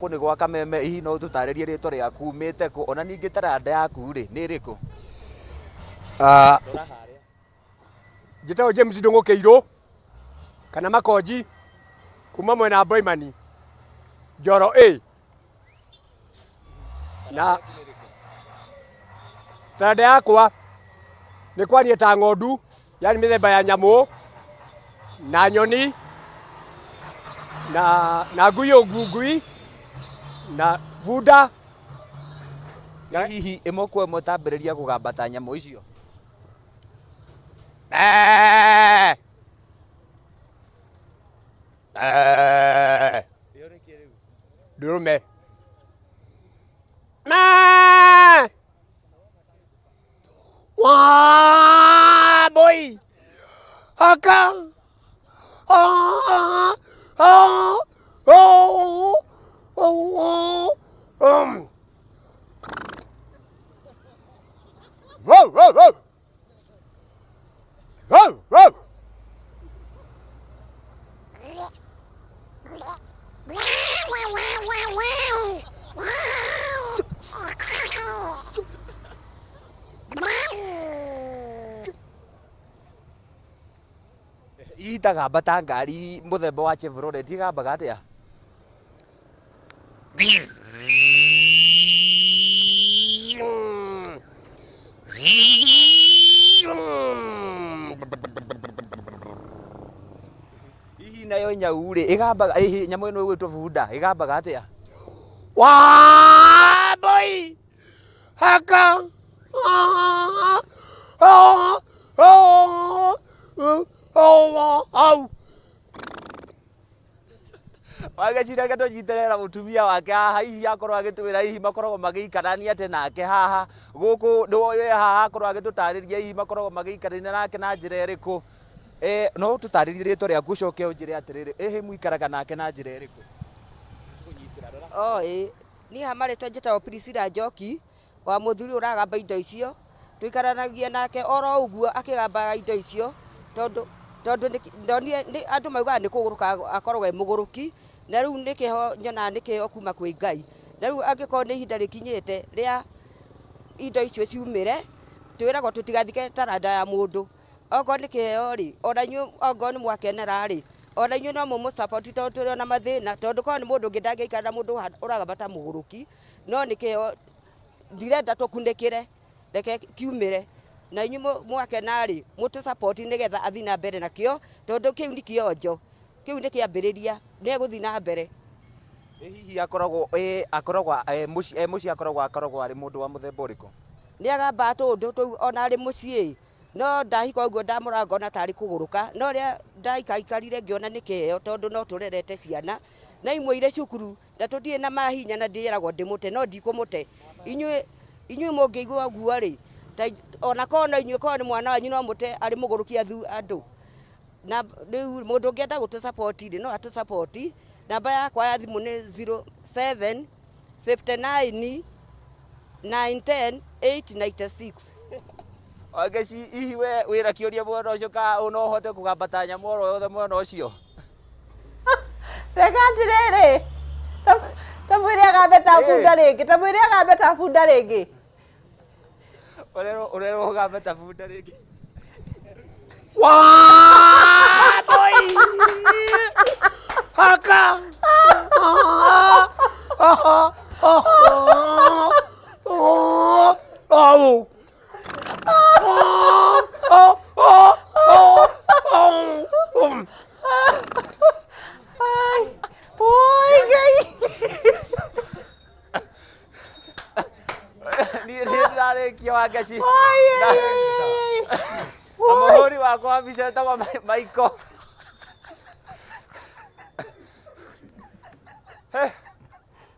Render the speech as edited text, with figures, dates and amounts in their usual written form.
Gũkũ nĩ gwa Kameme, hihi no ũtũtarĩrie rĩtwa rĩaku, umĩte kũ, ona ningĩ taranda yaku rĩ, nĩ ĩrĩkũ? Ah, njĩtagwo James Ndũng'ũ Kĩirũ kana Makonji kuma mwena wa Boimani Njoro A na taranda yakwa nĩ kwaria ta ng'ondu yani mĩthemba ya nyamũ na nyoni na na ngui ngui na bunda na hihi ĩmwe kwa ĩmwe tambĩrĩria kũgamba ta nyamũ icio. Eee. Eee. Ndũrũme. Mee. Waa boy. Aka. Ah. Ah. Oh. Oh. Um. Row, row, row. Row, row. Itagamba ta ngari mũthemba wa Chevrolet igambaga atĩa? Hihi nayo nyau rĩ ĩgambaga hihi nyamũ ĩno ĩgwĩtwo bunda ĩgambaga atĩa? Waa boy. Haka. Ah. Ah. Ah. Oh. Oh. Wagecira reke tũnyitĩrĩre na mũtumia wake haha hihi akorwo agĩtwĩra hihi makoragwo magĩikarania atĩa nake haha gũkũ wĩ haha akorwo agĩtũtarĩria hihi makoragwo magĩikarania nake na njĩra ĩrĩkũ. Eh, no ũtũtarĩrie rĩtwa rĩaku ũcoke ũnjĩre atĩrĩrĩ, ĩhĩ mũikaraga nake na njĩra ĩrĩkũ? Oh, ĩĩ. Niĩ ha marĩtwa njĩtagwo Priscilla Njoki, wa mũthuri ũragamba indo icio, tũikaranagia nake oro ũguo akĩgambaga indo icio, tondũ tondũ ndonire andũ maugaga nĩ kũgũrũka akoragwo e mũgũrũki, na rĩu nĩ kĩheo nyonaga nĩ kĩheo kuma kwĩ Ngai. Na rĩu angĩkorwo nĩ ihinda rĩkinyĩte rĩa indo icio ciumĩre, twĩragwo tũtigathike taranda ya mũndũ. Okorwo nĩ kĩheo rĩ, ona inyuĩ okorwo nĩ mwakenera rĩ, ona inyuĩ no mũmũ support tondũ tũrĩ o na mathĩna, tondũ korwo nĩ mũndũ ũngĩ ndangĩikara na mũndũ ũragamba ta mũgũrũki. No nĩ kĩheo ndirenda tũkunĩkĩre, reke kiumĩre. Na inyuĩ mwakena rĩ, mũtũ support nĩgetha athiĩ na mbere nakĩo, tondũ kĩu nĩ kĩonjo, kĩu nĩ kĩambĩrĩria, nĩ egũthiĩ na mbere. Ĩ hihi akoragwo ĩ akoragwo e mũciĩ e mũciĩ akoragwo akoragwo arĩ mũndũ wa mũthemba ũrĩkũ? Nĩ agambaga tũũndũ tũu ona arĩ mũciĩ, no ndahika ũguo ndamũrora ngona tarĩ kũgũrũka, no rĩrĩa ndaikaikarire ngĩona nĩ kĩheo tondũ no tũrerete ciana, na imwe irĩ cukuru. Na tũtirĩ na mahinya na ndĩragwo ndĩmũte no ndikũmũte. Inyuĩ inyuĩ mũngĩigua ũguo rĩ, ona korwo no inyuĩ korwo nĩ mwana wanyu no mũte arĩ mũgũrũki andũ. Na rĩu mũndũ ũngĩenda gũtũ support rĩ, no atũ support. Namba yakwa ya thimũ nĩ 07 59 910 896. Wangeci, hihi we wĩna kĩũria mwena ũcio kana no ũhote kũgamba ta nyamũ oro yothe mwena ũcio? Reke atĩrĩrĩ, ta mwĩre agambe ta bunda rĩngĩ, ta mwĩre agambe ta bunda rĩngĩ. Ũrerwo ũrerwo ũgambe ta bunda rĩngĩ. Waa boy. Haka. Ah. Ah. Ah. Ah. Ai, oi Ngai. Niĩ nĩ ndĩrarĩkia Wangeci. Oi, Na ai, ai, ai. na mũhũri wakwa wa mbica etagwo Michael.